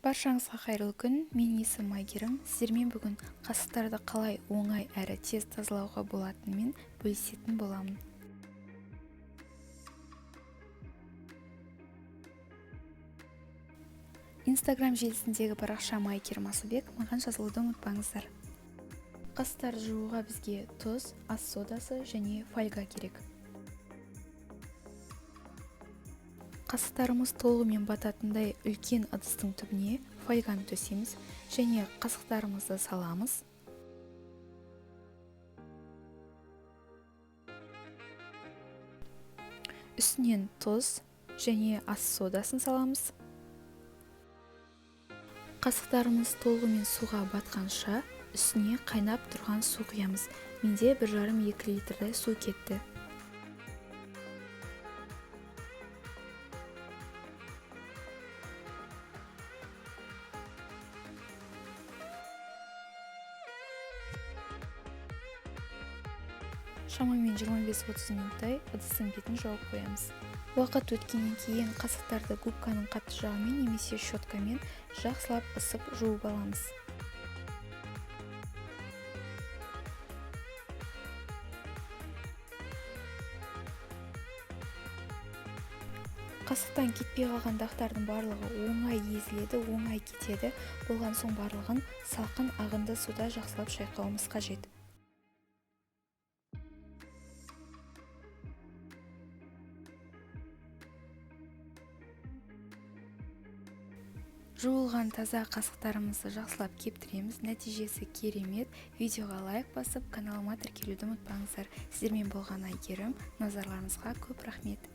Баршаңызға қайырлы күн. Менің есімім Айгерім. Сіздермен бүгін қасықтарды қалай оңай әрі тез тазалауға болатынымен бөлісетін боламын. Инстаграм желісіндегі парақшам Айгерім Асылбек. Маған жазылуды ұмытпаңыздар. Қасықтарды жууға бізге тұз, ас содасы және фольга керек. Қасықтарымыз толығымен бататындай үлкен ыдыстың түбіне фольганы төсейміз және қасықтарымызды саламыз. Үстінен тұз және ас содасын саламыз. Қасықтарымыз толығымен суға батқанша үстіне қайнап тұрған су құямыз. Менде 1,5-2 литрдай су кетті. Шамамен 25-30 минуттай ыдыстың бетін жауып қоямыз. Уақыт өткеннен кейін қасықтарды губканың қатты жағымен немесе щеткамен жақсылап ысып жуып аламыз. Қасықтан кетпей қалған дақтардың барлығы оңай езіледі, оңай кетеді. Болған соң барлығын салқын ағынды суда жақсылап шайқауымыз қажет. Жуылған таза қасықтарымызды жақсылап кептіреміз. Нәтижесі керемет. Видеоға лайк басып, каналыма тіркелуді ұмытпаңыздар. Сіздермен болған Айгерім. Назарларыңызға көп рахмет.